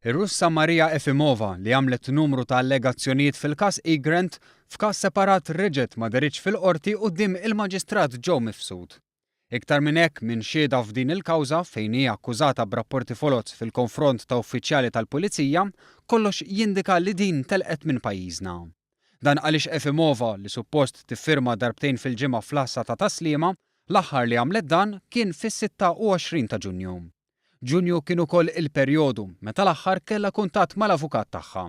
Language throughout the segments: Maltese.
Ir-Russa Maria Efimova, li għamlet numru ta' allegazzjonijiet fil-każ Egrant, f'każ separat reġgħet ma dehritx fil-Qorti quddiem il-Maġistrat Joe Mifsud. Iktar minn hekk, minn xhieda f'din il-kawża, fejn hi akkużata b'rapporti foloz fil-konfront ta' uffiċjali tal-Pulizija, kollox jindika li din telqet minn pajjiżna. Dan għaliex Efimova, li suppost tiffirma darbtejn fil-ġimgħa fl-għassa ta' Tas-Sliema, l-aħħar li għamlet dan kien fis-26 ta' Ġunju. Ġunju kien ukoll il-perjodu meta l-aħħar kellha kuntatt mal-avukat tagħha.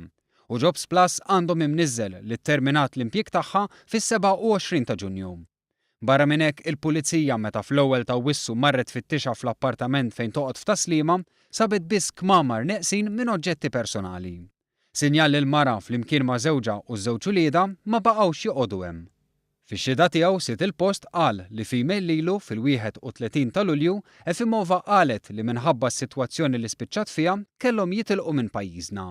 U Jobsplus għandhom imniżżel li tterminat l-impjieg tagħha fis-27 ta' Ġunju. Barra minn hekk, il-Pulizija meta fl-ewwel t'Awwissu marret tfittixha fl-appartament fejn toqgħod f'Tas-Sliema, sabet biss kmamar neqsin minn oġġetti personali. Sinjal li l-mara, flimkien ma' żewġha u ż-żewġ uliedha, ma baqgħux joqogħdu hemm. Fix-xhieda tiegħu, sid il-post qal li f'email lilu fil-31 ta' Lulju, Efimova qalet li minħabba s-sitwazzjoni li spiċċat fiha, kellhom jitilqu minn pajjiżna.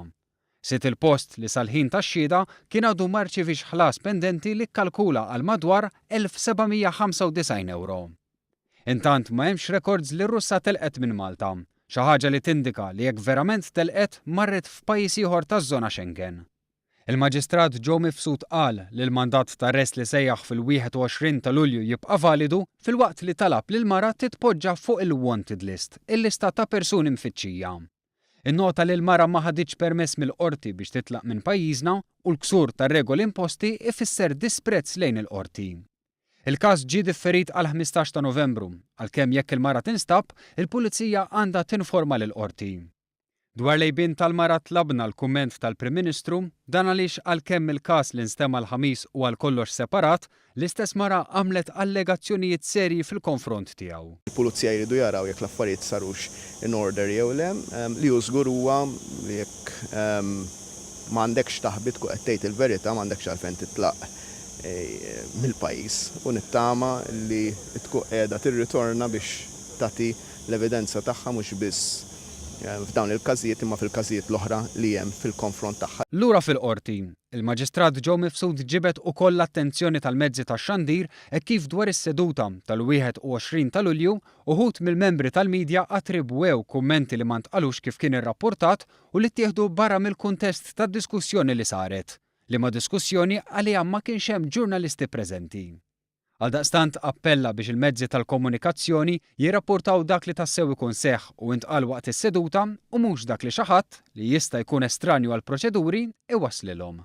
Sid il-post li sal-ħin tax-xhieda kien għadu ma rċiviex ħlas pendenti li kkalkula għal madwar 1,795 ewro. Intant ma hemmx rekords li r-Russa telqet minn Malta, xi ħaġa li tindika li jekk verament telqet marret f'pajjiż ieħor taż-żona Schengen. Il-Maġistrat Joe Mifsud qal li l-mandat t'arrest li sejjaħ fil-21 ta' Lulju jibqa' validu filwaqt li talab li l-mara titpoġġa fuq il-wanted list, il-lista ta' persuni mfittxija. Innota li l-mara ma ħaditx permess mill-Qorti biex titlaq minn pajjiżna u l-ksur tar-regoli imposti ifisser disprezz lejn il-Qorti. Il-każ ġie differit għall-15 ta' Novembru, għalkemm jekk il-mara tinstab, il-Pulizija għandha tinforma lill-Qorti. Dwar l-għejbien tal-mara tlabna l-kumment tal-Prim Ministru, dan għaliex għalkemm il-każ li nstema' l-Ħamis hu għal kollox separat, l-istess mara għamlet allegazzjonijiet serji fil-konfront tiegħu. Il-Pulizija jridu jaraw jekk l-affarijiet sarux in order jew le. Li hu żgur huwa li jekk m'għandekx x'taħbi tkun qed tgħid il-verità m'għandekx għalfejn titlaq mill-pajjiż u nittama li tkun qiegħda tirritorna biex tagħti l-evidenza tagħha mhux biss f'dawn il-każijiet imma fil-każijiet l-oħra li hemm fil-konfront tagħha. Lura fil-Qorti, il-Maġistrat Joe Mifsud ġibed ukoll l-attenzjoni tal-mezzi tax-xandir hekk kif dwar is-seduta tal-21 ta' Lulju, uħud mill-membri tal-media attribwew kummenti li ma ntqalux kif kien irrappurtat u li ttieħdu barra mill-kuntest tad-diskussjoni li saret. liema diskussjoni għaliha ma kienx hemm ġurnalisti preżenti. Għaldaqstant appella biex il-mezzi tal-komunikazzjoni jirrapportaw dak li tassew ikun seħħ u intqal waqt is-seduta u mhux dak li xi ħadd, li jista' jkun estranju għall-proċeduri, iwasslilhom.